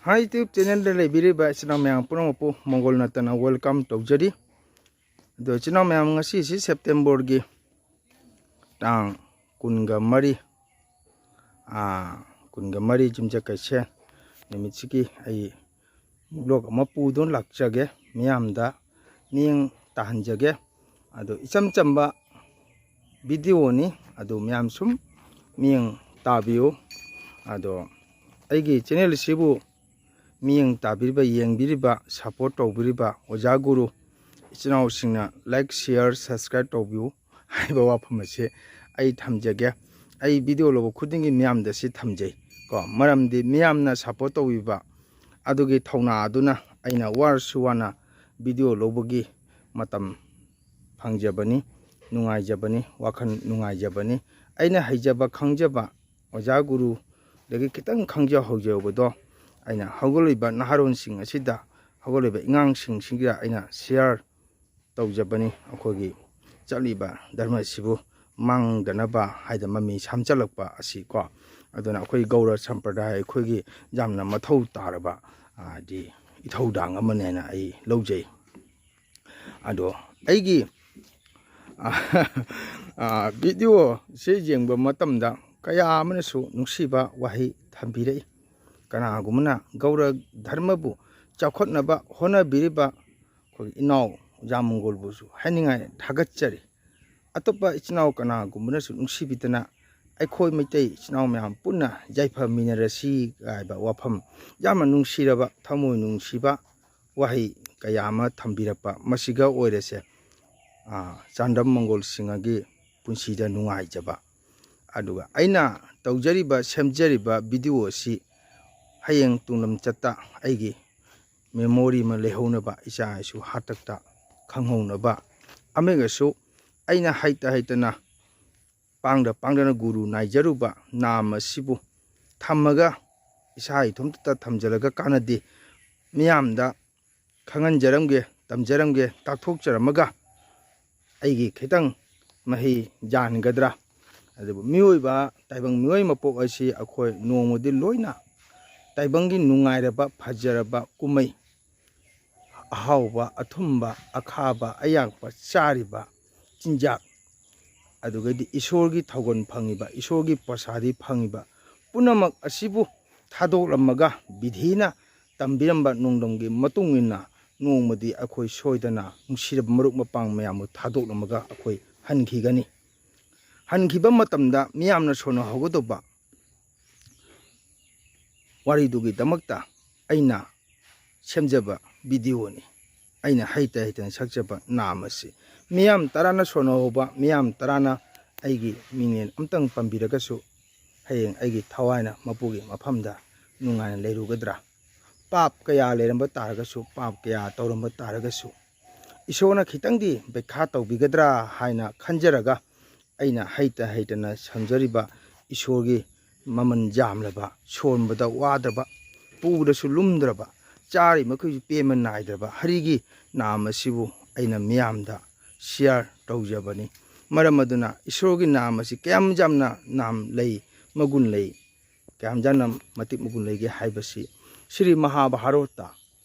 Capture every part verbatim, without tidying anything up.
ꯍꯥꯏ, YouTube ꯆꯦꯅꯦꯜꯗ ꯂꯩꯕꯤꯔꯤꯕ ꯏꯆꯤꯟ ꯏꯅꯥꯎ ꯃꯌꯥꯝ ꯄꯨꯝꯅꯃꯛꯄꯨ ꯃꯪꯒꯣꯜ ꯅꯠꯇꯅ welcome ꯇꯧꯖꯔꯤ꯫ ꯑꯗꯣ ꯏꯆꯤꯟ ꯏꯅꯥꯎ ꯃꯌꯥꯝ, ꯉꯁꯤꯁꯤ ꯁꯦꯞꯇꯦꯝꯕꯔꯒꯤ ꯇꯥꯡ ꯀꯨꯟꯒ ꯃꯔꯤ, ꯑꯥ, ꯀꯨꯟꯒ ꯃꯔꯤ ꯌꯨꯝꯖꯀꯩꯁꯦꯟ ꯅꯨꯃꯤꯠꯁꯤꯒꯤ ꯑꯩ vlog ꯑꯃ ꯄꯨꯗꯨꯅ ꯂꯥꯛꯆꯒꯦ꯫ ꯃꯤꯌꯥꯝꯗ ꯃꯤꯠꯌꯦꯡ ꯇꯥꯍꯟꯖꯒꯦ꯫ ꯑꯗꯣ ꯏꯆꯝ ꯆꯝꯕ videoꯅꯤ, ꯑꯗꯨ ꯃꯌꯥꯝ ꯁꯨꯝ ꯃꯤꯠꯌꯦꯡ ꯇꯥꯕꯤꯌꯨ꯫ ꯑꯗꯣ ꯑꯩꯒꯤ ꯆꯦꯅꯦꯜ ꯑꯁꯤꯕꯨ ꯃꯤꯠꯌꯦꯡ ꯇꯥꯕꯤꯔꯤꯕ, ꯌꯦꯡꯕꯤꯔꯤꯕ, support ꯇꯧꯕꯤꯔꯤꯕ ꯑꯣꯖꯥ ꯒꯨꯔꯨ ꯏꯆꯤꯟ ꯏꯅꯥꯎꯁꯤꯡꯅ like, share, subscribe ꯇꯧꯕꯤꯌꯨ ꯍꯥꯏꯕ ꯋꯥꯐꯝ ꯑꯁꯤ ꯑꯩ ꯊꯝꯖꯒꯦ꯫ ꯑꯩ video ꯂꯧꯕ ꯈꯨꯗꯤꯡꯒꯤ ꯃꯤꯌꯥꯝꯗ ꯁꯤ ꯊꯝꯖꯩ ꯀꯣ, ꯃꯔꯝꯗꯤ ꯃꯤꯌꯥꯝꯅ support ꯇꯧꯕꯤꯕ ꯑꯗꯨꯒꯤ ꯊꯧꯅꯥ ꯑꯗꯨꯅ ꯑꯩꯅ ꯋꯥꯔꯁꯨ ꯋꯥꯅ video ꯂꯧꯕꯒꯤ ꯃꯇꯝ ꯐꯪꯖꯕꯅꯤ, ꯅꯨꯡꯉꯥꯏꯖꯕꯅꯤ, ꯋꯥꯈꯜ ꯅꯨꯡꯉꯥꯏꯖꯕꯅꯤ꯫ ꯑꯩꯅ ꯍꯩꯖꯕ ꯈꯪꯖꯕ ꯑꯣꯖꯥ ꯒꯨꯔꯨꯗꯒꯤ ꯈꯤꯇꯪ ꯈꯪꯖ ꯍꯧꯖꯍꯧꯕꯗꯣ ꯑꯩꯅ ꯍꯧꯒꯠꯂꯛꯂꯤꯕ ꯅꯍꯥꯔꯣꯟꯁꯤꯡ ꯑꯁꯤꯗ, ꯍꯧꯒꯠꯂꯛꯂꯤꯕ ꯑꯉꯥꯡꯁꯤꯡꯁꯤꯒ ꯑꯩꯅ share ꯇꯧꯖꯕꯅꯤ꯫ ꯑꯩꯈꯣꯏꯒꯤ ꯆꯠꯂꯤꯕ ꯙꯔꯃ ꯑꯁꯤꯕꯨ ꯃꯥꯡꯗꯅꯕ ꯍꯥꯏꯗꯅ ꯃꯃꯤ ꯁꯥꯝꯆꯜꯂꯛꯄ ꯑꯁꯤ ꯀꯣ꯫ ꯑꯗꯨꯅ ꯑꯩꯈꯣꯏ ꯒꯧꯔ ꯁꯝꯄ꯭ꯔꯗꯥꯌ ꯑꯩꯈꯣꯏꯒꯤ ꯌꯥꯝꯅ ꯃꯊꯧ ꯇꯥꯔꯕ, ꯍꯥꯏꯗꯤ, ꯏꯊꯧꯗꯥꯡ ꯑꯃꯅꯦꯅ ꯑꯩ ꯂꯧꯖꯩ꯫ ꯑꯗꯣ ꯑꯩꯒꯤ videoꯁꯦ ꯌꯦꯡꯕ ꯃꯇꯝꯗ ꯀꯌꯥ ꯑꯃꯅꯁꯨ ꯅꯨꯡꯁꯤꯕ ꯋꯥꯍꯩ ꯊꯝꯕꯤꯔꯛꯏ꯫ ꯀꯅꯥꯒꯨꯝꯕꯅ ꯒꯧꯔ ꯙꯔꯃꯕꯨ ꯆꯥꯎꯈꯠꯅꯕ ꯍꯣꯠꯅꯕꯤꯔꯤꯕ ꯑꯩꯈꯣꯏꯒꯤ ꯏꯅꯥꯎ ꯑꯣꯖꯥ ꯃꯪꯒꯣꯜꯕꯨꯁꯨ ꯍꯥꯏꯅꯤꯡꯉꯥꯏ ꯊꯥꯒꯠꯆꯔꯤ꯫ ꯑꯇꯣꯞꯄ ꯏꯆꯤꯟ ꯏꯅꯥꯎ ꯀꯅꯥꯒꯨꯝꯕꯅꯁꯨ ꯅꯨꯡꯁꯤꯕꯤꯗꯅ ꯑꯩꯈꯣꯏ ꯃꯩꯇꯩ ꯏꯆꯤꯟ ꯏꯅꯥꯎ ꯃꯌꯥꯝ ꯄꯨꯟꯅ ꯌꯥꯏꯐꯃꯤꯟꯅꯔꯁꯤ ꯍꯥꯏꯕ ꯋꯥꯐꯝ, ꯌꯥꯝꯅ ꯅꯨꯡꯁꯤꯔꯕ, ꯊꯃꯣꯏ ꯅꯨꯡꯁꯤꯕ ꯋꯥꯍꯩ ꯀꯌꯥ ꯑꯃ ꯊꯝꯕꯤꯔꯛꯄ, ꯃꯁꯤꯒ ꯑꯣꯏꯔꯁꯦ, ꯑꯥ, ꯆꯥꯟꯗꯝ ꯃꯪꯒꯣꯜ ꯁꯤꯡꯍꯒꯤ ꯄꯨꯟꯁꯤꯗ ꯅꯨꯡꯉꯥꯏꯖꯕ꯫ ꯑꯗꯨꯒ ꯑꯩꯅ ꯇꯧꯖꯔꯤꯕ, ꯁꯦꯝꯖꯔꯤꯕ video ꯑꯁꯤ ꯍꯌꯦꯡ ꯇꯨꯡꯂꯝꯆꯠꯇ ꯑꯩꯒꯤ memory ꯑꯃ ꯂꯩꯍꯧꯅꯕ, ꯏꯆꯥ ꯏꯁꯨ ꯍꯥꯛꯇꯛꯇ ꯈꯪꯍꯧꯅꯕ, ꯑꯃꯒꯁꯨ ꯑꯩꯅ ꯍꯩꯇ ꯍꯩꯇꯅ, ꯄꯥꯡꯗ ꯄꯥꯡꯗꯅ ꯒꯨꯔꯨ ꯅꯥꯏꯖꯔꯨꯕ ꯅꯥꯝ ꯑꯁꯤꯕꯨ ꯊꯝꯃꯒ, ꯏꯁꯥ ꯏꯊꯣꯝꯇꯇ ꯊꯝꯖꯔꯒ ꯀꯥꯟꯅꯗꯦ꯫ ꯃꯤꯌꯥꯝꯗ ꯈꯪꯍꯟꯖꯔꯝꯒꯦ, ꯇꯝꯖꯔꯝꯒꯦ, ꯇꯥꯛꯊꯣꯛꯆꯔꯝꯃꯒ ꯑꯩꯒꯤ ꯈꯤꯇꯪ ꯃꯍꯩ ꯌꯥꯟꯒꯗ꯭ꯔꯥ? ꯑꯗꯨꯕꯨ ꯃꯤꯑꯣꯏꯕ, ꯇꯥꯏꯕꯪ ꯃꯤꯑꯣꯏ ꯃꯄꯣꯛ ꯑꯁꯤ ꯑꯩꯈꯣꯏ ꯅꯣꯡꯃꯗꯤ ꯂꯣꯏꯅ ꯇꯥꯏꯕꯪꯒꯤ ꯅꯨꯡꯉꯥꯏꯔꯕ ꯐꯖꯔꯕ ꯀꯨꯝꯍꯩ, ꯑꯍꯥꯎꯕ ꯑꯊꯨꯝꯕ ꯑꯈꯥꯕ ꯑꯌꯥꯛꯄ ꯆꯥꯔꯤꯕ ꯆꯤꯟꯖꯥꯛ, ꯑꯗꯨꯒꯩꯗꯤ ꯏꯁꯣꯔꯒꯤ ꯊꯧꯒꯜ ꯐꯪꯉꯤꯕ, ꯏꯁꯣꯔꯒꯤ ꯄ꯭ꯔꯁꯥꯗꯤ ꯐꯪꯉꯤꯕ ꯄꯨꯝꯅꯃꯛ ꯑꯁꯤꯕꯨ ꯊꯥꯗꯣꯛꯂꯝꯃꯒ, ꯕꯤꯙꯤꯅ ꯇꯝꯕꯤꯔꯝꯕ ꯅꯣꯡꯗꯝꯒꯤ ꯃꯇꯨꯡ ꯏꯟꯅ ꯅꯣꯡꯃꯗꯤ ꯑꯩꯈꯣꯏ ꯁꯣꯏꯗꯅ ꯅꯨꯡꯁꯤꯔꯕ ꯃꯔꯨꯞ ꯃꯄꯥꯡ ꯃꯌꯥꯝꯕꯨ ꯊꯥꯗꯣꯛꯂꯝꯃꯒ ꯑꯩꯈꯣꯏ ꯍꯟꯈꯤꯒꯅꯤ꯫ ꯍꯟꯈꯤꯕ ꯃꯇꯝꯗ ꯃꯤꯌꯥꯝꯅ ꯁꯣꯟꯅꯍꯧꯒꯗꯧꯕ ꯋꯥꯔꯤꯗꯨꯒꯤꯗꯃꯛꯇ ꯑꯩꯅ ꯁꯦꯝꯖꯕ ꯚꯤꯗꯤꯑꯣꯅꯤ꯫ ꯑꯩꯅ ꯍꯩꯇ ꯍꯩꯇꯅ ꯁꯛꯆꯕ ꯅꯥꯝ ꯑꯁꯤ ꯃꯤꯌꯥꯝ ꯇꯔꯥꯅ ꯁꯣꯟꯅꯍꯧꯕ, ꯃꯤꯌꯥꯝ ꯇꯔꯥꯅ ꯑꯩꯒꯤ ꯃꯤꯡꯂꯦꯟ ꯑꯝꯇꯪ ꯄꯟꯕꯤꯔꯒꯁꯨ, ꯍꯌꯦꯡ ꯑꯩꯒꯤ ꯊꯋꯥꯏꯅ ꯃꯄꯨꯒꯤ ꯃꯐꯝꯗ ꯅꯨꯡꯉꯥꯏꯅ ꯂꯩꯔꯨꯒꯗ꯭ꯔꯥ? ꯄꯥꯞ ꯀꯌꯥ ꯂꯩꯔꯝꯕ ꯇꯥꯔꯒꯁꯨ, ꯄꯥꯞ ꯀꯌꯥ ꯇꯧꯔꯝꯕ ꯇꯥꯔꯒꯁꯨ, ꯏꯁꯣꯔꯅ ꯈꯤꯇꯪꯗꯤ ꯕꯦꯈꯥ ꯇꯧꯕꯤꯒꯗ꯭ꯔꯥ ꯍꯥꯏꯅ ꯈꯟꯖꯔꯒ, ꯑꯩꯅ ꯍꯩꯇ ꯍꯩꯇꯅ ꯁꯝꯖꯔꯤꯕ ꯏꯁꯣꯔꯒꯤ ꯃꯃꯜ ꯌꯥꯝꯂꯕ, ꯁꯣꯟꯕꯗ ꯋꯥꯗ꯭ꯔꯕ, ꯄꯨꯕꯗꯁꯨ ꯂꯨꯝꯗ꯭ꯔꯕ, ꯆꯥꯔꯤ ꯃꯈꯩꯁꯨ ꯄꯦꯟꯕ ꯅꯥꯏꯗ꯭ꯔꯕ ꯍꯔꯤꯒꯤ ꯅꯥꯝ ꯑꯁꯤꯕꯨ ꯑꯩꯅ ꯃꯤꯌꯥꯝꯗ ꯁꯤꯌꯥꯔ ꯇꯧꯖꯕꯅꯤ꯫ ꯃꯔꯝ ꯑꯗꯨꯅ ꯏꯁꯣꯔꯒꯤ ꯅꯥꯝ ꯑꯁꯤ ꯀꯌꯥꯝ ꯌꯥꯝꯅ ꯅꯥꯝ ꯂꯩ, ꯃꯒꯨꯟ ꯂꯩ, ꯀꯌꯥꯝ ꯌꯥꯝꯅ ꯃꯇꯤꯛ ꯃꯒꯨꯟ ꯂꯩꯒꯦ ꯍꯥꯏꯕꯁꯤ ꯁ꯭ꯔꯤ ꯃꯍꯥꯚꯥꯔꯣꯠꯇ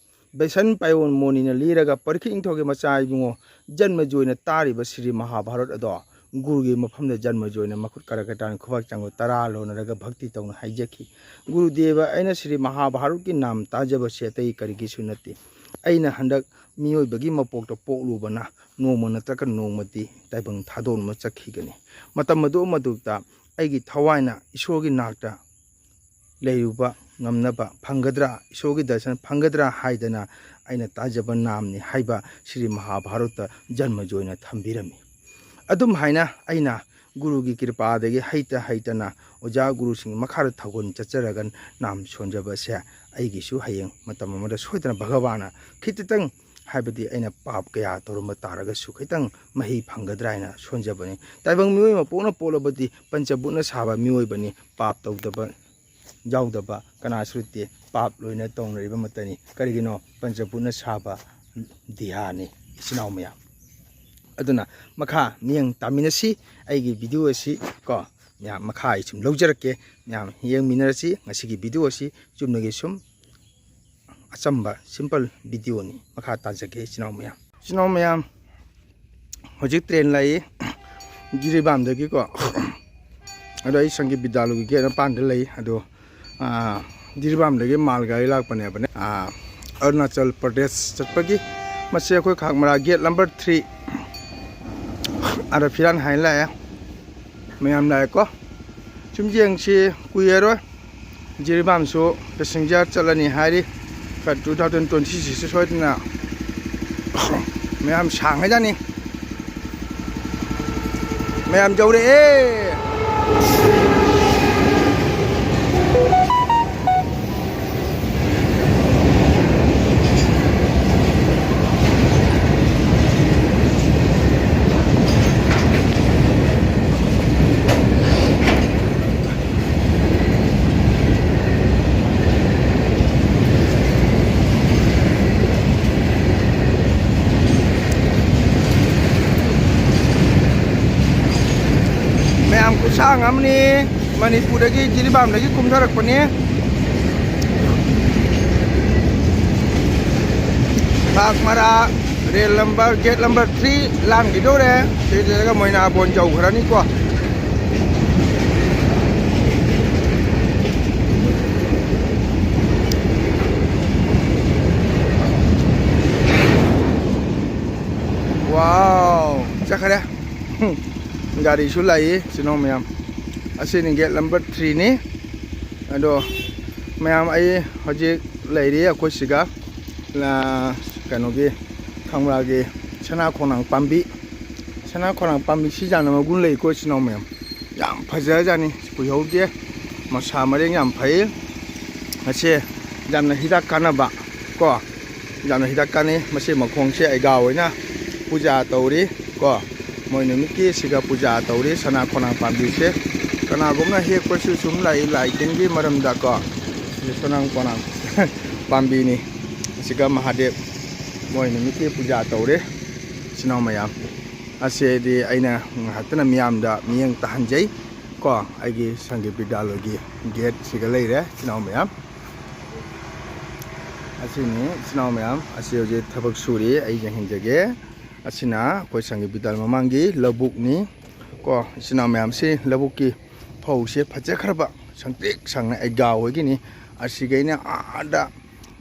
ꯕꯩꯁꯟ ꯄꯥꯏꯑꯣꯟ ꯃꯣꯅꯤꯅ ꯂꯤꯔꯒ ꯄꯔꯤꯈꯤ ꯏꯪꯊꯧꯒꯤ ꯃꯆꯥ ꯏꯕꯨꯡꯉꯣ ꯖꯟꯃꯖꯣꯏꯅ ꯇꯥꯔꯤꯕ ꯁ꯭ꯔꯤ ꯃꯍꯥꯚꯥꯔꯠ ꯑꯗꯣ ꯒꯨꯔꯨꯒꯤ ꯃꯐꯝꯗ ꯖꯟꯃꯖꯣꯏꯅ ꯃꯈꯨꯠ ꯀꯔꯀꯇꯥꯟ ꯈꯨꯕꯥꯛ ꯆꯪꯕ ꯇꯔꯥ ꯂꯣꯟꯅꯔꯒ ꯚꯛꯇꯤ ꯇꯧꯅ ꯍꯥꯏꯖꯈꯤ꯫ ꯒꯨꯔꯨꯗꯦꯕ, ꯑꯩꯅ ꯁ꯭ꯔꯤ ꯃꯍꯥꯚꯥꯔꯠꯀꯤ ꯅꯥꯝ ꯇꯥꯖꯕꯁꯦ ꯑꯇꯩ ꯀꯔꯤꯒꯤꯁꯨ ꯅꯠꯇꯦ꯫ ꯑꯩꯅ ꯍꯟꯗꯛ ꯃꯤꯑꯣꯏꯕꯒꯤ ꯃꯄꯣꯛꯇ ꯄꯣꯛꯂꯨꯕꯅ ꯅꯣꯡꯃ ꯅꯠꯇ꯭ꯔꯒ ꯅꯣꯡꯃꯗꯤ ꯇꯥꯏꯕꯪ ꯊꯥꯗꯣꯛꯅ ꯆꯠꯈꯤꯒꯅꯤ꯫ ꯃꯇꯝ ꯑꯗꯨ ꯃꯗꯨꯗ ꯑꯩꯒꯤ ꯊꯋꯥꯏꯅ ꯏꯁꯣꯔꯒꯤ ꯅꯥꯛꯇ ꯂꯩꯔꯨꯕ ꯉꯝꯅꯕ ꯐꯪꯒꯗ꯭ꯔꯥ, ꯏꯁꯣꯔꯒꯤ ꯗꯔꯁꯟ ꯐꯪꯒꯗ꯭ꯔꯥ ꯍꯥꯏꯗꯅ ꯑꯩꯅ ꯇꯥꯖꯕ ꯅꯥꯝꯅꯤ ꯍꯥꯏꯕ ꯁ꯭ꯔꯤ ꯃꯍꯥꯚꯥꯔꯠꯇ ꯖꯟꯃꯖꯣꯏꯅ ꯊꯝꯕꯤꯔꯝꯃꯤ꯫ ꯑꯗꯨꯝ ꯍꯥꯏꯅ ꯑꯩꯅ ꯒꯨꯔꯨꯒꯤ ꯀ꯭ꯔꯤꯄꯥꯗꯒꯤ ꯍꯩꯇ ꯍꯩꯇꯅ ꯑꯣꯖꯥ ꯒꯨꯔꯨꯁꯤꯡꯒꯤ ꯃꯈꯥꯗ ꯊꯧꯒꯜ ꯆꯠꯆꯔꯒ ꯅꯥꯝ ꯁꯣꯟꯖꯕꯁꯦ ꯑꯩꯒꯤꯁꯨ ꯍꯌꯦꯡ ꯃꯇꯝ ꯑꯃꯗ ꯁꯣꯏꯗꯅ ꯚꯒꯕꯥꯟꯅ ꯈꯤꯇꯇꯪ, ꯍꯥꯏꯕꯗꯤ ꯑꯩꯅ ꯄꯥꯞ ꯀꯌꯥ ꯇꯧꯔꯝꯕ ꯇꯥꯔꯒꯁꯨ ꯈꯤꯇꯪ ꯃꯍꯩ ꯐꯪꯒꯗ꯭ꯔꯥ ꯍꯥꯏꯅ ꯁꯣꯟꯖꯕꯅꯤ꯫ ꯇꯥꯏꯕꯪ ꯃꯤꯑꯣꯏ ꯑꯃ ꯄꯣꯛꯅ ꯄꯣꯛꯂꯕꯗꯤ ꯄꯟꯆꯚꯨꯠꯅ ꯁꯥꯕ ꯃꯤꯑꯣꯏꯕꯅꯤ꯫ ꯄꯥꯞ ꯇꯧꯗꯕ ꯌꯥꯎꯗꯕ ꯀꯅꯥꯁꯨ ꯂꯩꯇꯦ꯫ ꯄꯥꯞ ꯂꯣꯏꯅ ꯇꯧꯅꯔꯤꯕ ꯃꯇꯝꯅꯤ꯫ ꯀꯔꯤꯒꯤꯅꯣ? ꯄꯟꯆꯚꯨꯠꯅ ꯁꯥꯕ ꯗꯤꯍꯥꯅꯤ, ꯏꯆꯤꯟ ꯏꯅꯥꯎ ꯃꯌꯥꯝ꯫ ꯑꯗꯨꯅ ꯃꯈꯥ ꯃꯤꯠꯌꯦꯡ ꯇꯥꯃꯤꯟꯅꯁꯤ꯫ ꯑꯩꯒꯤ ꯚꯤꯗꯤꯑꯣ ꯑꯁꯤ ꯀꯣ, ꯃꯌꯥꯝ ꯃꯈꯥ ꯑꯩ ꯁꯨꯝ ꯂꯧꯖꯔꯛꯀꯦ꯫ ꯃꯌꯥꯝ ꯌꯦꯡꯃꯤꯟꯅꯔꯁꯤ꯫ ꯉꯁꯤꯒꯤ video ꯑꯁꯤ ꯆꯨꯝꯅꯒꯤ ꯁꯨꯝ ꯑꯆꯝꯕ simple video ꯅꯤ꯫ ꯃꯈꯥ ꯇꯥꯖꯒꯦ ꯏꯆꯤꯟ ꯏꯅꯥꯎ ꯃꯌꯥꯝ꯫ ꯏꯆꯤꯟ ꯏꯅꯥꯎ ꯃꯌꯥꯝ, ꯍꯧꯖꯤꯛ train ꯂꯥꯛꯏ ꯖꯤꯔꯤꯕꯥꯝꯗꯒꯤꯀꯣ꯫ ꯑꯗꯣ ꯑꯩ ꯁꯪꯒꯤꯠ ꯕꯤꯗ꯭ꯌꯥꯂꯌꯒꯤ gate ꯃꯄꯥꯟꯗ ꯂꯩ꯫ ꯑꯗꯣ, ꯑꯥ, ꯖꯤꯔꯤꯕꯥꯝꯗꯒꯤ ꯃꯥꯜ ꯒꯥꯔꯤ ꯂꯥꯛꯄꯅꯦꯕꯅꯦ꯫ ꯑꯥ, ꯑꯔꯨꯅꯥꯆꯜ ꯄ꯭ꯔꯗꯦꯁ ꯆꯠꯄꯒꯤ꯫ ꯃꯁꯤ ꯑꯩꯈꯣꯏ ꯈꯥꯛꯃꯔꯥ gate number three꯫ ꯑꯗ ꯐꯤꯔꯥꯟ ꯍꯥꯏꯅ ꯂꯥꯛꯑꯦ꯫ ꯃꯌꯥꯝ ꯂꯥꯛꯑꯦꯀꯣ꯫ ꯁꯨꯝ ꯌꯦꯡꯁꯤ, ꯀꯨꯏꯔꯔꯣꯏ꯫ ꯖꯤꯔꯤꯕꯥꯝꯁꯨ passenger ꯆꯠꯂꯅꯤ ꯍꯥꯏꯔꯤ꯫ Two thousand twenty six ꯁꯣꯏꯗꯅ꯫ ꯃꯌꯥꯝ ꯁꯥꯡꯉꯩꯖꯥꯠꯅꯤ꯫ ꯃꯌꯥꯝ ꯌꯧꯔꯛꯑꯦ꯫ ꯃꯌꯥꯝ ꯈꯨꯠꯁꯥꯡ ꯑꯃꯅꯤ꯫ ꯃꯅꯤꯄꯨꯔꯗꯒꯤ ꯖꯤꯔꯤꯕꯥꯝꯗꯒꯤ ꯀꯨꯝꯊꯔꯛꯄꯅꯤ꯫ ꯈꯥꯛꯃꯔꯥ rail number, gate number three ꯂꯥꯟꯈꯤꯗꯧꯔꯦ꯫ ꯁꯤꯗꯒ ꯃꯣꯏꯅꯥꯕꯣꯟ ꯌꯧꯈ꯭ꯔꯅꯤꯀꯣ꯫ Wow, ꯆꯠꯈ꯭ꯔꯦ꯫ ꯒꯥꯔꯤꯁꯨ ꯂꯥꯛꯏ, ꯏꯆꯤꯟ ꯏꯅꯥꯎ ꯃꯌꯥꯝ꯫ ꯑꯁꯤꯅꯤ gate number three ꯅꯤ꯫ ꯑꯗꯣ ꯃꯌꯥꯝ, ꯑꯩ ꯍꯧꯖꯤꯛ ꯂꯩꯔꯤ ꯑꯩꯈꯣꯏ ꯁꯤꯒ, ꯑꯥ, ꯀꯩꯅꯣꯒꯤ, ꯈꯥꯛꯃꯔꯥꯒꯤ ꯁꯅꯥ ꯈꯣꯡꯅꯥꯡ ꯄꯥꯝꯕꯤ꯫ ꯁꯅꯥ ꯈꯣꯡꯅꯥꯡ ꯄꯥꯝꯕꯤꯁꯤ ꯌꯥꯝꯅ ꯃꯒꯨꯟ ꯂꯩꯀꯣ, ꯏꯆꯤꯟ ꯏꯅꯥꯎ ꯃꯌꯥꯝ꯫ ꯌꯥꯝ ꯐꯖꯖꯥꯠꯅꯤ, ꯀꯨꯏꯍꯧꯗꯦ꯫ ꯃꯁꯥ ꯃꯔꯦꯡ ꯌꯥꯝ ꯐꯩ꯫ ꯃꯁꯦ ꯌꯥꯝꯅ ꯍꯤꯗꯥꯛ ꯀꯥꯟꯅꯕ ꯀꯣ, ꯌꯥꯝꯅ ꯍꯤꯗꯥꯛ ꯀꯥꯟꯅꯩ꯫ ꯃꯁꯤ ꯃꯈꯣꯡꯁꯦ ꯑꯩꯒꯥ ꯑꯣꯏꯅ ꯄꯨꯖꯥ ꯇꯧꯔꯤ ꯀꯣ꯫ ꯃꯣꯏ ꯅꯨꯃꯤꯠꯀꯤ ꯁꯤꯒ ꯄꯨꯖꯥ ꯇꯧꯔꯤ ꯁꯅꯥ ꯈꯣꯡꯅꯥꯡ ꯄꯥꯝꯕꯤꯁꯦ꯫ ꯀꯅꯥꯒꯨꯝꯅ ꯍꯦꯛꯄꯁꯨ ꯁꯨꯝ ꯂꯥꯛꯏ ꯂꯥꯏ ꯇꯤꯟꯒꯤ ꯃꯔꯝꯗ ꯀꯣ꯫ ꯁꯤ ꯁꯅꯥ ꯈꯣꯡꯅꯥꯡ ꯄꯥꯝꯕꯤꯅꯤ꯫ ꯑꯁꯤꯒ ꯃꯍꯥꯗꯦꯕ ꯃꯣꯏ ꯅꯨꯃꯤꯠꯀꯤ ꯄꯨꯖꯥ ꯇꯧꯔꯦ꯫ ꯏꯆꯤꯟ ꯏꯅꯥꯎ ꯃꯌꯥꯝ, ꯑꯁꯤꯗꯤ ꯑꯩꯅ ꯉꯥꯏꯍꯥꯛꯇꯅ ꯃꯤꯌꯥꯝꯗ ꯃꯤꯠꯌꯦꯡ ꯇꯥꯍꯟꯖꯩ꯫ ꯀꯣ, ꯑꯩꯒꯤ ꯁꯪꯒꯤꯠ ꯕꯤꯗ꯭ꯌꯥꯂꯣꯏꯒꯤ ꯒꯦꯠꯁꯤꯒ ꯂꯩꯔꯦ, ꯏꯆꯤꯟ ꯏꯅꯥꯎ ꯃꯌꯥꯝ꯫ ꯑꯁꯤꯅꯤ, ꯏꯆꯤꯟ ꯏꯅꯥꯎ ꯃꯌꯥꯝ꯫ ꯑꯁꯤ ꯍꯧꯖꯤꯛ ꯊꯕꯛ ꯁꯨꯔꯤ, ꯑꯩ ꯌꯦꯡꯍꯟꯖꯒꯦ꯫ ꯑꯁꯤꯅ ꯑꯩꯈꯣꯏ ꯁꯪꯒꯤꯠ ꯕꯤꯗ꯭ꯌꯥꯂꯣꯏ ꯃꯃꯥꯡꯒꯤ ꯂꯧꯕꯨꯛꯅꯤ꯫ ꯀꯣ, ꯏꯆꯤꯟ ꯏꯅꯥꯎ ꯃꯌꯥꯝꯁꯤ, ꯂꯧꯕꯨꯛꯀꯤ ꯐꯧꯁꯦ ꯐꯖꯈ꯭ꯔꯕ, ꯁꯪꯇ꯭ꯔꯤꯛ ꯁꯪꯅ ꯑꯩꯒꯥ ꯍꯣꯏꯒꯤꯅꯤ꯫ ꯑꯁꯤꯈꯩꯅ ꯑꯥꯗ,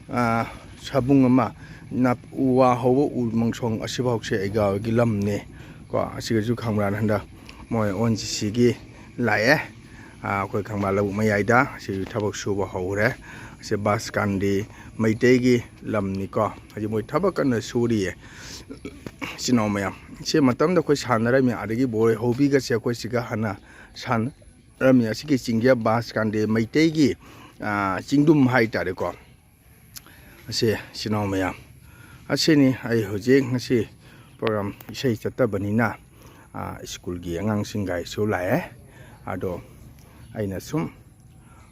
ꯑꯥ, ꯁꯥꯕꯨꯡ ꯑꯃ, ꯅꯥꯞ-, ꯎ ꯋꯥ ꯍꯧꯕ ꯎ ꯃꯪꯁꯣꯡ ꯑꯁꯤꯐꯥꯎꯁꯦ ꯑꯩꯒꯥ ꯍꯣꯏꯒꯤ ꯂꯝꯅꯦ꯫ ꯀꯣ, ꯑꯁꯤꯒꯁꯨ ꯈꯪꯕ꯭ꯔꯥ, ꯍꯟꯗꯛ ꯃꯣꯏ ꯑꯣ ꯑꯦꯟ ꯖꯤ ꯁꯤꯒꯤ ꯂꯥꯛꯑꯦ꯫ ꯑꯥ, ꯑꯩꯈꯣꯏ ꯈꯪꯕ꯭ꯔꯥ, ꯂꯧꯕꯨꯛ ꯃꯌꯥꯏꯗ ꯁꯤ ꯊꯕꯛ ꯁꯨꯕ ꯍꯧꯔꯦ꯫ ꯑꯁꯤ ꯕꯥꯁꯀꯥꯟꯗꯤ ꯃꯩꯇꯩꯒꯤ ꯂꯝꯅꯤꯀꯣ꯫ ꯍꯧꯖꯤꯛ ꯃꯣꯏ ꯊꯕꯛ ꯀꯟꯅ ꯁꯨꯔꯤꯌꯦ, ꯏꯆꯤꯟ ꯏꯅꯥꯎ ꯃꯌꯥꯝ꯫ ꯁꯤ ꯃꯇꯝꯗ ꯑꯩꯈꯣꯏ ꯁꯥꯟꯅꯔꯝꯃꯤ, ꯑꯗꯒꯤ ꯕꯣꯏ ꯍꯧꯕꯤꯒꯁꯦ ꯑꯩꯈꯣꯏ ꯁꯤꯒ ꯍꯥꯟꯅ ꯁꯥꯟꯅꯔꯝꯃꯤ꯫ ꯑꯁꯤꯒꯤ ꯆꯤꯡꯁꯦ ꯕꯥꯁꯀꯥꯟꯗꯤ ꯃꯩꯇꯩꯒꯤ, ꯑꯥ, ꯆꯤꯡꯗꯨꯝ ꯍꯥꯏꯇꯥꯔꯦꯀꯣ꯫ ꯑꯁꯦ, ꯏꯆꯤꯟ ꯏꯅꯥꯎ ꯃꯌꯥꯝ, ꯑꯁꯤꯅꯤ꯫ ꯑꯩ ꯍꯧꯖꯤꯛ ꯉꯁꯤ ꯄ꯭ꯔꯣꯒ꯭ꯔꯥꯝ ꯏꯁꯩ ꯆꯠꯇꯕꯅꯤꯅ, ꯑꯥ, ꯁ꯭ꯀꯨꯜꯒꯤ ꯑꯉꯥꯡꯁꯤꯡꯒꯥꯏꯁꯨ ꯂꯥꯛꯑꯦ꯫ ꯑꯗꯣ ꯑꯩꯅ ꯁꯨꯝ,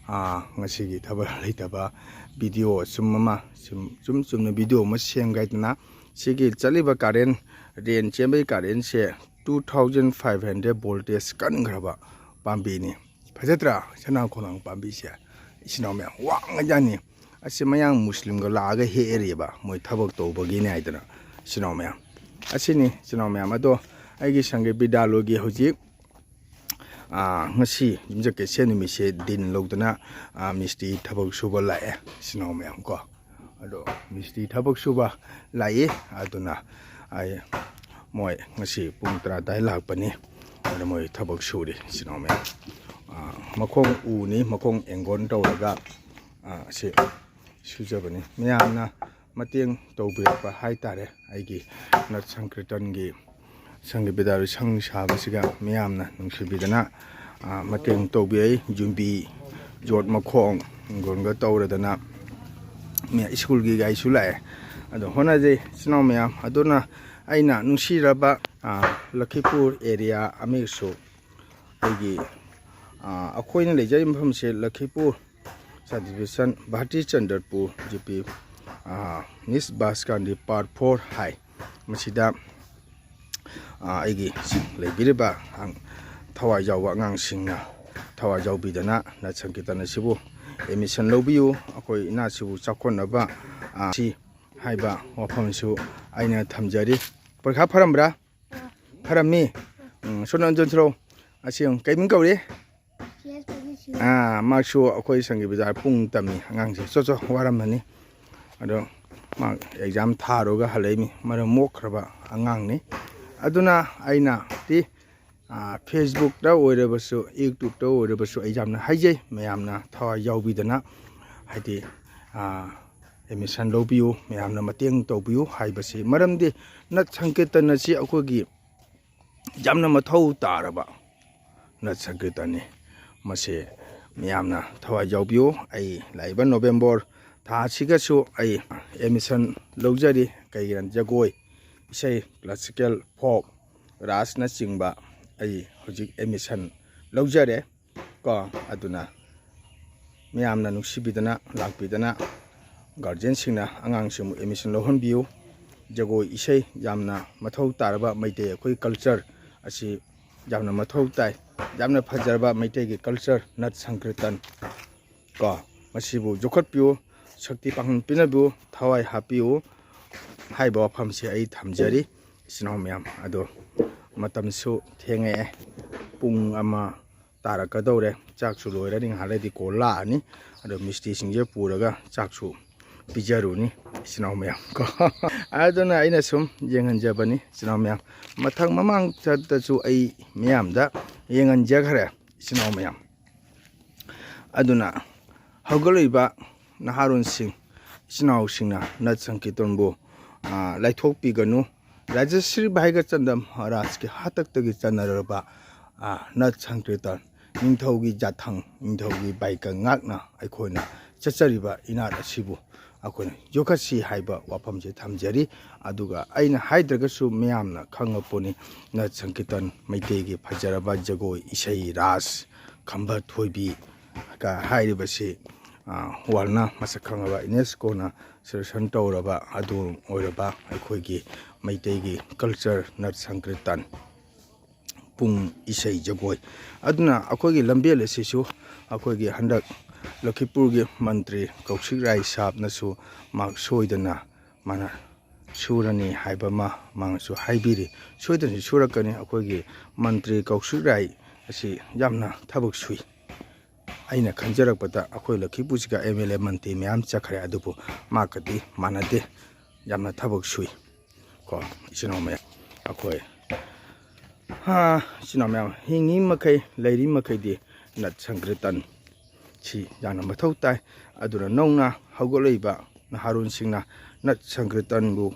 ꯑꯥ, ꯉꯁꯤꯒꯤ ꯊꯕꯛ ꯂꯩꯇꯕ ꯚꯤꯗꯤꯑꯣ ꯁꯨꯝ ꯑꯃ, ꯁꯨꯝ, ꯁꯨꯝ ꯆꯨꯝꯅ ꯚꯤꯗꯤꯑꯣ ꯑꯃ ꯁꯦꯝꯒꯦ ꯍꯥꯏꯗꯅ, ꯁꯤꯒꯤ ꯆꯠꯂꯤꯕ ꯀꯥꯔꯦꯟ, ꯔꯦꯟ ꯆꯦꯟꯕꯒꯤ ꯀꯥꯔꯦꯟꯁꯦ two thousand five hundred voltage ꯀꯟꯈ꯭ꯔꯕ ꯄꯥꯝꯕꯤꯅꯤ꯫ ꯐꯖꯗ꯭ꯔꯥ? ꯁꯅꯥ ꯈꯣꯡꯅꯥꯡ ꯄꯥꯝꯕꯤꯁꯦ, ꯏꯆꯤꯟ ꯏꯅꯥꯎ ꯃꯌꯥꯝ, ꯋꯥꯡꯉꯖꯥꯠꯅꯤ꯫ ꯑꯁꯤ ꯃꯌꯥꯡ ꯃꯨꯁꯂꯤꯝꯒ ꯂꯥꯛꯑꯒ ꯍꯦꯛꯑꯔꯤꯕ, ꯃꯣꯏ ꯊꯕꯛ ꯇꯧꯕꯒꯤꯅꯦ ꯍꯥꯏꯗꯅ, ꯏꯆꯤꯟ ꯏꯅꯥꯎ ꯃꯌꯥꯝ꯫ ꯑꯁꯤꯅꯤ, ꯏꯆꯤꯟ ꯏꯅꯥꯎ ꯃꯌꯥꯝ꯫ ꯑꯗꯣ ꯑꯩꯒꯤ ꯁꯪꯒꯤꯠ ꯕꯤꯗ꯭ꯌꯥꯂꯣꯏꯒꯤ ꯍꯧꯖꯤꯛ, ꯑꯥ, ꯉꯁꯤ ꯌꯨꯝꯖꯀꯩꯁꯦ ꯅꯨꯃꯤꯠꯁꯦ ꯗꯤꯟ ꯂꯧꯗꯅ, ꯑꯥ, ꯃꯤꯁꯇ꯭ꯔꯤ ꯊꯕꯛ ꯁꯨꯕ ꯂꯥꯛꯑꯦ, ꯏꯆꯤꯟ ꯏꯅꯥꯎ ꯃꯌꯥꯝ ꯀꯣ꯫ ꯑꯗꯣ ꯃꯤꯁꯇ꯭ꯔꯤ ꯊꯕꯛ ꯁꯨꯕ ꯂꯥꯛꯏ, ꯑꯗꯨꯅ ꯑꯩ, ꯃꯣꯏ ꯉꯁꯤ ꯄꯨꯡ ꯇꯔꯥ ꯑꯗꯥꯏ ꯂꯥꯛꯄꯅꯤ꯫ ꯑꯗꯣ ꯃꯣꯏ ꯊꯕꯛ ꯁꯨꯔꯤ, ꯏꯆꯤꯟ ꯏꯅꯥꯎ ꯃꯌꯥꯝ꯫ ꯑꯥ, ꯃꯈꯣꯡ ꯎꯅꯤ, ꯃꯈꯣꯡ ꯑꯦꯡꯒꯣꯟ ꯇꯧꯔꯒ, ꯑꯥ, ꯁꯤ ꯁꯨꯖꯕꯅꯤ꯫ ꯃꯌꯥꯝꯅ ꯃꯇꯦꯡ ꯇꯧꯕꯤꯔꯛꯄ ꯍꯥꯏꯇꯥꯔꯦ, ꯑꯩꯒꯤ ꯅꯠ ꯁꯪꯀ꯭ꯔꯤꯇꯟꯒꯤ ꯁꯪꯒꯤꯠ ꯕꯤꯗ꯭ꯌꯥꯂꯣꯏ ꯁꯪ ꯁꯥꯕꯁꯤꯒ ꯃꯤꯌꯥꯝꯅ ꯅꯨꯡꯁꯤꯕꯤꯗꯅ, ꯑꯥ, ꯃꯇꯦꯡ ꯇꯧꯕꯤꯔꯛꯏ꯫ ꯌꯨꯝꯕꯤ, ꯌꯣꯠ ꯃꯈꯣꯡ, ꯒꯣꯟꯒ ꯇꯧꯔꯗꯅ ꯃꯤ ꯁ꯭ꯀꯨꯜꯒꯤ ꯒꯥꯔꯤꯁꯨ ꯂꯥꯛꯑꯦ꯫ ꯑꯗꯣ ꯍꯣꯠꯅꯖꯩ, ꯏꯆꯤꯟ ꯏꯅꯥꯎ ꯃꯌꯥꯝ꯫ ꯑꯗꯨꯅ ꯑꯩꯅ ꯅꯨꯡꯁꯤꯔꯕ, ꯑꯥ, ꯂꯈꯤꯄꯨꯔ ꯑꯦꯔꯤꯌꯥ ꯑꯃꯁꯨ ꯑꯩꯒꯤ, ꯑꯥ, ꯑꯩꯈꯣꯏꯅ ꯂꯩꯖꯔꯤꯕ ꯃꯐꯝꯁꯦ ꯂꯈꯤꯄꯨꯔ sub division, Bharti Chandrapur G P, ꯑꯥ, ꯃꯤꯁ ꯕꯥꯁꯀꯥꯟꯗꯤ ꯄꯥꯔꯠ ꯐꯣꯔ ꯍꯥꯏ꯫ ꯃꯁꯤꯗ, ꯑꯥ, ꯑꯩꯒꯤ ꯂꯩꯕꯤꯔꯤꯕ ꯑꯉꯥꯡ-, ꯊꯋꯥꯏ ꯌꯥꯎꯕ ꯑꯉꯥꯡꯁꯤꯡꯅ ꯊꯋꯥꯏ ꯌꯥꯎꯕꯤꯗꯅ ꯅꯠ ꯁꯪꯀꯤꯔꯇꯟ ꯑꯁꯤꯕꯨ ꯑꯦꯗꯃꯤꯁꯟ ꯂꯧꯕꯤꯌꯨ꯫ ꯑꯩꯈꯣꯏ ꯏꯅꯥꯠꯁꯤꯕꯨ ꯆꯥꯎꯈꯠꯅꯕ, ꯑ, ꯁꯤ ꯍꯥꯏꯕ ꯋꯥꯐꯝꯁꯨ ꯑꯩꯅ ꯊꯝꯖꯔꯤ꯫ ꯄꯔꯤꯈꯥ ꯐꯔꯝꯕ꯭ꯔꯥ? ꯐꯔꯝꯃꯤ꯫ ꯎꯝ, ꯁꯣꯝꯗ ꯑꯝꯇ ꯊꯣꯔꯛꯑꯣ꯫ ꯑꯁꯤ ꯌꯦꯡꯉꯨ, ꯀꯩ ꯃꯤꯡ ꯀꯧꯔꯤ? ꯑꯥ, ꯃꯥꯁꯨ ꯑꯩꯈꯣꯏ ꯁꯪꯒꯤ ꯕꯖꯥꯔ ꯄꯨꯡ ꯇꯝꯃꯤ ꯑꯉꯥꯡꯁꯦ꯫ ꯆꯣ, ꯆꯣ, ꯋꯥꯔꯝꯃꯅꯤ꯫ ꯑꯗꯣ ꯃꯥ ꯑꯦꯛꯖꯥꯝ ꯊꯥꯔꯨꯔꯒ ꯍꯜꯂꯛꯏꯃꯤ, ꯃꯔꯝ ꯃꯣꯛꯈ꯭ꯔꯕ ꯑꯉꯥꯡꯅꯤ꯫ ꯑꯗꯨꯅ ꯑꯩꯅꯗꯤ, ꯑꯥ, Facebook-ꯇ ꯑꯣꯏꯔꯕꯁꯨ, YouTube-ꯇ ꯑꯣꯏꯔꯕꯁꯨ ꯑꯩ ꯌꯥꯝꯅ ꯍꯥꯏꯖꯩ, ꯃꯌꯥꯝꯅ ꯊꯋꯥꯏ ꯌꯥꯎꯕꯤꯗꯅ, ꯍꯥꯏꯗꯤ, ꯑꯥ, ꯑꯦꯗꯃꯤꯁꯟ ꯂꯧꯕꯤꯌꯨ, ꯃꯌꯥꯝꯅ ꯃꯇꯦꯡ ꯇꯧꯕꯤꯌꯨ ꯍꯥꯏꯕꯁꯤ꯫ ꯃꯔꯝꯗꯤ ꯅꯠ ꯁꯪꯀꯤꯔꯇꯟ ꯑꯁꯤ ꯑꯩꯈꯣꯏꯒꯤ ꯌꯥꯝꯅ ꯃꯊꯧ ꯇꯥꯔꯕ ꯅꯠ ꯁꯪꯀꯤꯔꯇꯟꯅꯤ꯫ ꯃꯁꯤ ꯃꯤꯌꯥꯝꯅ ꯊꯋꯥꯏ ꯌꯥꯎꯕꯤꯌꯨ꯫ ꯑꯩ ꯂꯥꯛꯏꯕ ꯅꯣꯕꯦꯝꯕꯔ ꯊꯥ ꯑꯁꯤꯒꯁꯨ ꯑꯩ ꯑꯦꯗꯃꯤꯁꯟ ꯂꯧꯖꯔꯤ꯫ ꯀꯩꯒꯤꯅ ꯖꯒꯣꯏ, ꯏꯁꯩ, classical, folk, ꯔꯥꯁꯅꯆꯤꯡꯕ ꯑꯩ ꯍꯧꯖꯤꯛ ꯑꯦꯗꯃꯤꯁꯟ ꯂꯧꯖꯔꯦ꯫ ꯀꯣ, ꯑꯗꯨꯅ ꯃꯤꯌꯥꯝꯅ ꯅꯨꯡꯁꯤꯕꯤꯗꯅ ꯂꯥꯛꯄꯤꯗꯅ ꯒꯥꯔꯖꯤꯌꯟꯁꯤꯡꯅ ꯑꯉꯥꯡꯁꯤꯡꯕꯨ ꯑꯦꯗꯃꯤꯁꯟ ꯂꯧꯍꯟꯕꯤꯌꯨ꯫ ꯖꯒꯣꯏ ꯏꯁꯩ ꯌꯥꯝꯅ ꯃꯊꯧ ꯇꯥꯔꯕ ꯃꯩꯇꯩ ꯑꯩꯈꯣꯏ culture ꯑꯁꯤ ꯌꯥꯝꯅ ꯃꯊꯧ ꯇꯥꯏ꯫ ꯌꯥꯝꯅ ꯐꯖꯔꯕ ꯃꯩꯇꯩꯒꯤ culture ꯅꯠ ꯁꯪꯀꯤꯔꯇꯟ ꯀꯣ, ꯃꯁꯤꯕꯨ ꯌꯣꯛꯈꯠꯄꯤꯌꯨ, ꯁꯛꯇꯤ ꯄꯥꯡꯒꯜ ꯄꯤꯅꯕꯤꯌꯨ, ꯊꯋꯥꯏ ꯍꯥꯞꯄꯤꯌꯨ ꯍꯥꯏꯕ ꯋꯥꯐꯝꯁꯤ ꯑꯩ ꯊꯝꯖꯔꯤ꯫ ꯏꯆꯤꯟ ꯏꯅꯥꯎ ꯃꯌꯥꯝ, ꯑꯗꯣ ꯃꯇꯝꯁꯨ ꯊꯦꯡꯉꯛꯑꯦ, ꯄꯨꯡ ꯑꯃ ꯇꯥꯔꯛꯀꯗꯧꯔꯦ꯫ ꯆꯥꯛꯁꯨ ꯂꯣꯏꯔꯅꯤ, ꯉꯥꯏꯍꯥꯛ ꯂꯩꯔꯗꯤ call ꯂꯥꯛꯑꯅꯤ꯫ ꯑꯗꯣ ꯃꯤꯁꯇ꯭ꯔꯤꯁꯤꯡꯁꯦ ꯄꯨꯔꯒ ꯆꯥꯛꯁꯨ ꯄꯤꯖꯔꯨꯅꯤ ꯏꯆꯤꯟ ꯏꯅꯥꯎ ꯃꯌꯥꯝ ꯀꯣ꯫ ꯑꯗꯨꯅ ꯑꯩꯅ ꯁꯨꯝ ꯌꯦꯡꯍꯟꯖꯕꯅꯤ ꯏꯆꯤꯟ ꯏꯅꯥꯎ ꯃꯌꯥꯝ꯫ ꯃꯊꯪ ꯃꯃꯥꯡ ꯆꯠꯇꯁꯨ ꯑꯩ ꯃꯤꯌꯥꯝꯗ ꯌꯦꯡꯍꯟꯖꯈ꯭ꯔꯦ ꯏꯆꯤꯟ ꯏꯅꯥꯎ ꯃꯌꯥꯝ꯫ ꯑꯗꯨꯅ ꯍꯧꯒꯠꯂꯛꯏꯕ ꯅꯍꯥꯔꯣꯟꯁꯤꯡ, ꯏꯆꯤꯟ ꯏꯅꯥꯎꯁꯤꯡꯅ ꯅꯠ ꯁꯪꯀꯤꯔꯇꯟꯕꯨ, ꯑ, ꯂꯥꯏꯊꯣꯛꯄꯤꯒꯅꯨ꯫ ꯔꯥꯖꯁ꯭ꯔꯤ ꯚꯥꯏꯒꯆꯟꯗ꯭ꯔ ꯃꯍꯥꯔꯥꯖꯀꯤ ꯍꯥꯛꯇꯛꯇꯒꯤ ꯆꯠꯅꯔꯕ, ꯑ, ꯅꯠ ꯁꯪꯀꯤꯔꯇꯟ, ꯅꯤꯡꯊꯧꯒꯤ ꯌꯥꯊꯪ, ꯅꯤꯡꯊꯧꯒꯤ ꯕꯥꯏꯀ ꯉꯥꯛꯅ ꯑꯩꯈꯣꯏꯅ ꯆꯠꯆꯔꯤꯕ ꯏꯅꯥꯠ ꯑꯁꯤꯕꯨ ꯑꯩꯈꯣꯏꯅ ꯌꯣꯛꯈꯠꯁꯤ ꯍꯥꯏꯕ ꯋꯥꯐꯝꯁꯦ ꯊꯝꯖꯔꯤ꯫ ꯑꯗꯨꯒ ꯑꯩꯅ ꯍꯥꯏꯗ꯭ꯔꯒꯁꯨ ꯃꯤꯌꯥꯝꯅ ꯈꯪꯉꯄꯣꯠꯅꯤ, ꯅꯠ ꯁꯪꯀꯤꯔꯇꯟ, ꯃꯩꯇꯩꯒꯤ ꯐꯖꯔꯕ ꯖꯒꯣꯏ, ꯏꯁꯩ, ꯔꯥꯁ, ꯈꯝꯕ ꯊꯣꯏꯕꯤ ꯀ ꯍꯥꯏꯔꯤꯕꯁꯤ, ꯑ, world-ꯅ ꯃꯁꯛ ꯈꯪꯉꯕ, UNESCO-ꯅ selection ꯇꯧꯔꯕ ꯑꯗꯨ ꯑꯣꯏꯔꯕ ꯑꯩꯈꯣꯏꯒꯤ ꯃꯩꯇꯩꯒꯤ culture ꯅꯠ ꯁꯪꯀꯤꯔꯇꯟ꯫ ꯄꯨꯡ ꯏꯁꯩ ꯖꯒꯣꯏ꯫ ꯑꯗꯨꯅ ꯑꯩꯈꯣꯏꯒꯤ ꯂꯝꯕꯦꯜ ꯑꯁꯤꯁꯨ ꯑꯩꯈꯣꯏꯒꯤ ꯍꯟꯗꯛ ꯂꯈꯤꯄꯨꯔꯒꯤ ꯃꯟꯇ꯭ꯔꯤ ꯀꯧꯁꯤꯛ ꯔꯥꯏ ꯁꯥꯕꯅꯁꯨ ꯃꯍꯥꯛ ꯁꯣꯏꯗꯅ ꯃꯥꯅ ꯁꯨꯔꯅꯤ ꯍꯥꯏꯕ ꯑꯃ ꯃꯥꯅꯁꯨ ꯍꯥꯏꯕꯤꯔꯤ꯫ ꯁꯣꯏꯗꯅꯁꯨ ꯁꯨꯔꯛꯀꯅꯤ꯫ ꯑꯩꯈꯣꯏꯒꯤ ꯃꯟꯇ꯭ꯔꯤ ꯀꯧꯁꯤꯛ ꯔꯥꯏ ꯑꯁꯤ ꯌꯥꯝꯅ ꯊꯕꯛ ꯁꯨꯏ꯫ ꯑꯩꯅ ꯈꯟꯖꯔꯛꯄꯗ ꯑꯩꯈꯣꯏ ꯂꯈꯤꯄꯨꯔꯁꯤꯒ ꯑꯦꯝ ꯑꯦꯜ ꯑꯦ ꯃꯟꯇ꯭ꯔꯤ ꯃꯌꯥꯝ ꯆꯠꯈ꯭ꯔꯦ, ꯑꯗꯨꯕꯨ ꯃꯥꯒꯗꯤ ꯃꯥꯟꯅꯗꯦ꯫ ꯌꯥꯝꯅ ꯊꯕꯛ ꯁꯨꯏ ꯀꯣ, ꯏꯆꯤꯟ ꯏꯅꯥꯎ ꯃꯌꯥꯝ꯫ ꯑꯩꯈꯣꯏ, ꯍꯥ, ꯏꯆꯤꯟ ꯏꯅꯥꯎ ꯃꯌꯥꯝ, ꯍꯤꯡꯉꯤ ꯃꯈꯩ, ꯂꯩꯔꯤ ꯃꯈꯩꯗꯤ ꯅꯠ ꯁꯪꯀ꯭ꯔꯤꯇꯟ ꯁꯤ ꯌꯥꯝꯅ ꯃꯊꯧ ꯇꯥꯏ꯫ ꯑꯗꯨꯅ ꯅꯧꯅ ꯍꯧꯒꯠꯂꯛꯏꯕ ꯅꯍꯥꯔꯣꯟꯁꯤꯡꯅ ꯅꯠ ꯁꯪꯀ꯭ꯔꯤꯇꯟꯕꯨ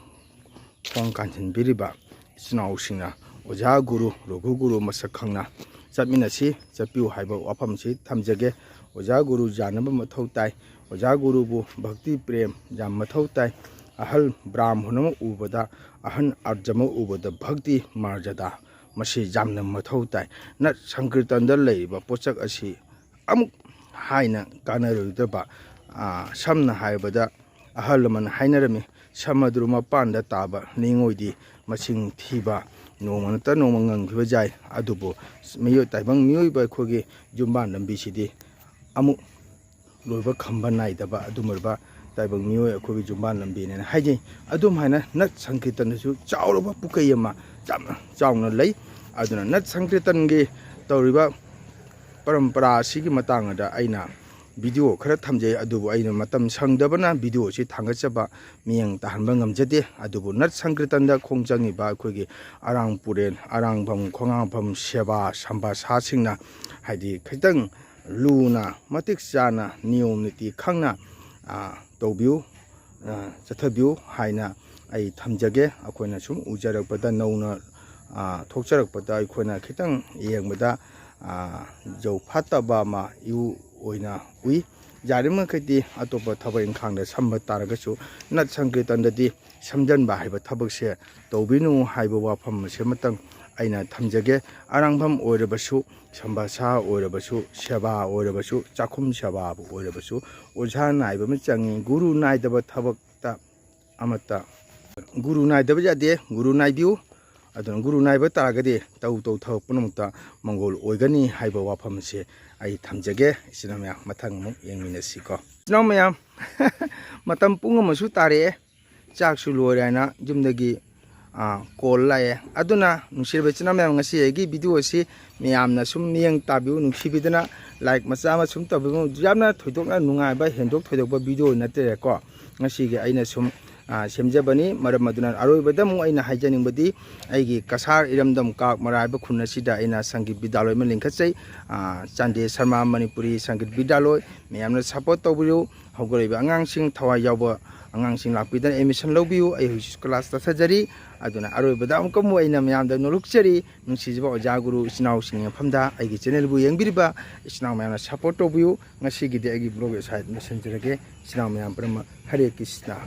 ꯈꯣꯡ ꯀꯥꯟꯁꯤꯟꯕꯤꯔꯤꯕ ꯏꯆꯤꯟ ꯏꯅꯥꯎꯁꯤꯡꯅ ꯑꯣꯖꯥ ꯒꯨꯔꯨ, ꯔꯘꯨ ꯒꯨꯔꯨ ꯃꯁꯛ ꯈꯪꯅ ꯆꯠꯃꯤꯟꯅꯁꯤ, ꯆꯠꯄꯤꯌꯨ ꯍꯥꯏꯕ ꯋꯥꯐꯝꯁꯤ ꯊꯝꯖꯒꯦ꯫ ꯑꯣꯖꯥ ꯒꯨꯔꯨ ꯌꯥꯅꯕ ꯃꯊꯧ ꯇꯥꯏ꯫ ꯑꯣꯖꯥ ꯒꯨꯔꯨꯕꯨ ꯚꯛꯇꯤ ꯄ꯭ꯔꯦꯝ ꯌꯥꯝ ꯃꯊꯧ ꯇꯥꯏ꯫ ꯑꯍꯜ ꯕ꯭ꯔꯥꯍꯃꯟ ꯑꯃ ꯎꯕꯗ, ꯑꯍꯜ ꯑꯥꯔꯖ ꯑꯃ ꯎꯕꯗ ꯚꯛꯇꯤ ꯃꯥꯔꯖꯗꯥ ꯃꯁꯤ ꯌꯥꯝꯅ ꯃꯊꯧ ꯇꯥꯏ꯫ ꯅꯠ ꯁꯪꯀ꯭ꯔꯤꯇꯟꯗ ꯂꯩꯔꯤꯕ ꯄꯣꯠꯁꯛ ꯑꯁꯤ ꯑꯃꯨꯛ ꯍꯥꯏꯅ ꯀꯥꯟꯅꯔꯣꯏꯗꯕ, ꯑꯥ, ꯁꯝꯅ ꯍꯥꯏꯔꯕꯗ ꯑꯍꯜ ꯂꯃꯟ ꯍꯥꯏꯅꯔꯝꯃꯤ, "ꯁꯃꯨꯗ꯭ꯔ ꯃꯄꯥꯟꯗ ꯇꯥꯕ ꯂꯩꯉꯣꯏꯗꯤ ꯃꯁꯤꯡ ꯊꯤꯕ, ꯅꯣꯡꯃ ꯅꯠꯇ ꯅꯣꯡꯃ ꯉꯪꯈꯤꯕ ꯌꯥꯏ"꯫ ꯑꯗꯨꯕꯨ ꯃꯤꯑꯣꯏ, ꯇꯥꯏꯕꯪ ꯃꯤꯑꯣꯏꯕ ꯑꯩꯈꯣꯏꯒꯤ ꯌꯨꯝꯕꯥꯟ ꯂꯝꯕꯤꯁꯤꯗꯤ ꯑꯃꯨꯛ ꯂꯣꯏꯕ ꯈꯝꯕ ꯅꯥꯏꯗꯕ ꯑꯗꯨꯒꯨꯝꯂꯕ ꯇꯥꯏꯕꯪ ꯃꯤꯑꯣꯏ ꯑꯩꯈꯣꯏꯒꯤ ꯌꯨꯝꯕꯥꯟ ꯂꯝꯕꯤꯅꯦꯅ ꯍꯥꯏꯖꯩ꯫ ꯑꯗꯨꯝ ꯍꯥꯏꯅ ꯅꯠ ꯁꯪꯀ꯭ꯔꯤꯇꯟꯗꯁꯨ ꯆꯥꯎꯔꯕ ꯄꯨꯈ꯭ꯔꯤ ꯑꯃ ꯌꯥꯝꯅ ꯆꯥꯎꯅ ꯂꯩ꯫ ꯑꯗꯨꯅ ꯅꯠ ꯁꯪꯀ꯭ꯔꯤꯇꯟꯒꯤ ꯇꯧꯔꯤꯕ ꯄꯔꯝꯄꯔꯥ ꯑꯁꯤꯒꯤ ꯃꯇꯥꯡꯗ ꯑꯩꯅ ꯚꯤꯗꯤꯑꯣ ꯈꯔ ꯊꯝꯖꯩ, ꯑꯗꯨꯕꯨ ꯑꯩꯅ ꯃꯇꯝ ꯁꯪꯗꯕꯅ ꯚꯤꯗꯤꯑꯣꯁꯤ ꯊꯥꯡꯒꯠꯆꯕ ꯃꯤꯠꯌꯦꯡ ꯇꯥꯍꯟꯕ ꯉꯝꯖꯗꯦ꯫ ꯑꯗꯨꯕꯨ ꯅꯠ ꯁꯪꯀ꯭ꯔꯤꯇꯟꯗ ꯈꯣꯡ ꯆꯪꯉꯤꯕ ꯑꯩꯈꯣꯏꯒꯤ ꯑꯔꯥꯡ ꯄꯨꯔꯦꯟ, ꯑꯔꯥꯡꯐꯝ, ꯈꯣꯡꯉꯥꯡꯐꯝ ꯁꯦꯕꯥ ꯁꯝꯕꯥꯁꯥꯁꯤꯡꯅ ꯍꯥꯏꯗꯤ ꯈꯤꯇꯪ ꯂꯨꯅ, ꯃꯇꯤꯛ ꯆꯥꯅ, ꯅꯤꯌꯣꯝ ꯅꯤꯇꯤ ꯈꯪꯅ, ꯑ, ꯇꯧꯕꯤꯌꯨ, ꯑ, ꯆꯠꯊꯕꯤꯌꯨ ꯍꯥꯏꯅ ꯑꯩ ꯊꯝꯖꯒꯦ꯫ ꯑꯩꯈꯣꯏꯅ ꯁꯨꯝ ꯎꯖꯔꯛꯄꯗ, ꯅꯧꯅ, ꯑ, ꯊꯣꯛꯆꯔꯛꯄꯗ ꯑꯩꯈꯣꯏꯅ ꯈꯤꯇꯪ ꯌꯦꯡꯕꯗ, ꯑ, ꯖꯧ ꯐꯠꯇꯕ ꯑꯃ ꯏꯎ ꯑꯣꯏꯅ ꯎꯏ꯫ ꯌꯥꯔꯤꯕꯃꯈꯩꯗꯤ ꯑꯇꯣꯞꯄ ꯊꯕꯛ ꯏꯪꯈꯥꯡꯗ ꯁꯝꯕ ꯇꯥꯔꯒꯁꯨ ꯅꯠ ꯁꯪꯀ꯭ꯔꯤꯇꯟꯗꯗꯤ ꯁꯝꯖꯟꯕ ꯍꯥꯏꯕ ꯊꯕꯛꯁꯦ ꯇꯧꯕꯤꯅꯨ ꯍꯥꯏꯕ ꯋꯥꯐꯝ ꯑꯁꯤꯃꯇꯪ ꯑꯩꯅ ꯊꯝꯖꯒꯦ꯫ ꯑꯔꯥꯡꯐꯝ ꯑꯣꯏꯔꯕꯁꯨ, ꯁꯝꯕꯥꯁꯥ ꯑꯣꯏꯔꯕꯁꯨ, ꯁꯦꯕꯥ ꯑꯣꯏꯔꯕꯁꯨ, ꯆꯥꯛꯈꯨꯝ ꯁꯦꯕꯥꯕꯨ ꯑꯣꯏꯔꯕꯁꯨ, ꯑꯣꯖꯥ ꯅꯥꯏꯕ ꯑꯃ ꯆꯪꯉꯤ꯫ ꯒꯨꯔꯨ ꯅꯥꯏꯗꯕ ꯊꯕꯛꯇ ꯑꯃꯠꯇ, ꯒꯨꯔꯨ ꯅꯥꯏꯗꯕ ꯌꯥꯗꯦ, ꯒꯨꯔꯨ ꯅꯥꯏꯕꯤꯌꯨ꯫ ꯑꯗꯨꯅ ꯒꯨꯔꯨ ꯅꯥꯏꯕ ꯇꯥꯔꯒꯗꯤ ꯇꯧ ꯇꯧ ꯊꯕꯛ ꯄꯨꯝꯅꯃꯛꯇ ꯃꯪꯒꯣꯜ ꯑꯣꯏꯒꯅꯤ ꯍꯥꯏꯕ ꯋꯥꯐꯝ ꯑꯁꯤ ꯑꯩ ꯊꯝꯖꯒꯦ꯫ ꯏꯆꯤꯟ ꯏꯅꯥꯎ ꯃꯌꯥꯝ, ꯃꯊꯪ ꯑꯃꯨꯛ ꯌꯦꯡꯃꯤꯟꯅꯁꯤꯀꯣ꯫ ꯏꯆꯤꯟ ꯏꯅꯥꯎ ꯃꯌꯥꯝ, ꯃꯇꯝ ꯄꯨꯡ ꯑꯃꯁꯨ ꯇꯥꯔꯛꯑꯦ, ꯆꯥꯛꯁꯨ ꯂꯣꯏꯔꯦ ꯍꯥꯏꯅ ꯌꯨꯝꯗꯒꯤ, ꯑꯥ, ꯀꯣꯜ ꯂꯥꯛꯑꯦ꯫ ꯑꯗꯨꯅ ꯅꯨꯡꯁꯤꯔꯕ ꯏꯆꯤꯟ ꯏꯅꯥꯎ ꯃꯌꯥꯝ, ꯉꯁꯤ ꯑꯩꯒꯤ ꯚꯤꯗꯤꯑꯣ ꯑꯁꯤ ꯃꯌꯥꯝꯅ ꯁꯨꯝ ꯃꯤꯠꯌꯦꯡ ꯇꯥꯕꯤꯌꯨ, ꯅꯨꯡꯁꯤꯕꯤꯗꯅ ꯂꯥꯏꯛ ꯃꯆꯥ ꯑꯃ ꯁꯨꯝ ꯇꯧꯕꯤꯌꯨ꯫ ꯌꯥꯝꯅ ꯊꯣꯏꯗꯣꯛꯅ ꯅꯨꯡꯉꯥꯏꯕ, ꯍꯦꯟꯗꯣꯛ ꯊꯣꯏꯗꯣꯛꯄ ꯚꯤꯗꯤꯑꯣ ꯅꯠꯇ꯭ꯔꯦꯀꯣ꯫ ꯉꯁꯤꯒꯤ ꯑꯩꯅ ꯁꯨꯝ, ꯑꯥ, ꯁꯦꯝꯖꯕꯅꯤ꯫ ꯃꯔꯝ ꯑꯗꯨꯅ ꯑꯔꯣꯏꯕꯗ ꯑꯃꯨꯛ ꯑꯩꯅ ꯍꯥꯏꯖꯅꯤꯡꯕꯗꯤ, ꯑꯩꯒꯤ ꯀꯁꯥꯔ ꯏꯔꯝꯗꯝ ꯀꯥꯛ ꯃꯔꯥꯏꯕ ꯈꯨꯟ ꯑꯁꯤꯗ ꯑꯩꯅ ꯁꯪꯒꯤꯠ ꯕꯤꯗ꯭ꯌꯥꯂꯣꯏ ꯑꯃ ꯂꯤꯡꯈꯠꯆꯩ꯫ ꯑꯥ, ꯆꯥꯟꯗꯦ ꯁꯔꯃ ꯃꯅꯤꯄꯨꯔꯤ ꯁꯪꯒꯤꯠ ꯕꯤꯗ꯭ꯌꯥꯂꯣꯏ꯫ ꯃꯌꯥꯝꯅ ꯁꯄꯣꯔꯠ ꯇꯧꯕꯤꯌꯨ꯫ ꯍꯧꯒꯠꯂꯛꯏꯕ ꯑꯉꯥꯡꯁꯤꯡ, ꯊꯋꯥꯏ ꯌꯥꯎꯕ ꯑꯉꯥꯡꯁꯤꯡ ꯂꯥꯛꯄꯤꯗꯅ ꯑꯦꯗꯃꯤꯁꯟ ꯂꯧꯕꯤꯌꯨ꯫ ꯑꯩ ꯍꯧꯖꯤꯛꯁꯨ ꯀ꯭ꯂꯥꯁ ꯆꯠꯊꯖꯔꯤ꯫ ꯑꯗꯨꯅ ꯑꯔꯣꯏꯕꯗ ꯑꯃꯨꯛꯀ ꯑꯃꯨꯛ ꯑꯩꯅ ꯃꯌꯥꯝꯗ ꯅꯣꯂꯨꯛꯆꯔꯤ, ꯅꯨꯡꯁꯤꯖꯕ ꯑꯣꯖꯥ ꯒꯨꯔꯨ ꯏꯆꯤꯟ ꯏꯅꯥꯎꯁꯤꯡꯒꯤ ꯃꯐꯝꯗ, ꯑꯩꯒꯤ ꯆꯦꯅꯦꯜꯕꯨ ꯌꯦꯡꯕꯤꯔꯤꯕ ꯏꯆꯤꯟ ꯏꯅꯥꯎ ꯃꯌꯥꯝꯅ ꯁꯄꯣꯔꯠ ꯇꯧꯕꯤꯌꯨ꯫ ꯉꯁꯤꯒꯤꯗꯤ ꯑꯩꯒꯤ ꯕ꯭ꯂꯣꯒ ꯁ꯭ꯋꯥꯏꯗ ꯂꯣꯏꯁꯤꯟꯖꯔꯒꯦ꯫ ꯏꯆꯤꯟ ꯏꯅꯥꯎ ꯃꯌꯥꯝ ꯄꯨꯝꯅꯃꯛ ꯍꯔꯦ ꯀ꯭ꯔꯤꯁꯅ꯫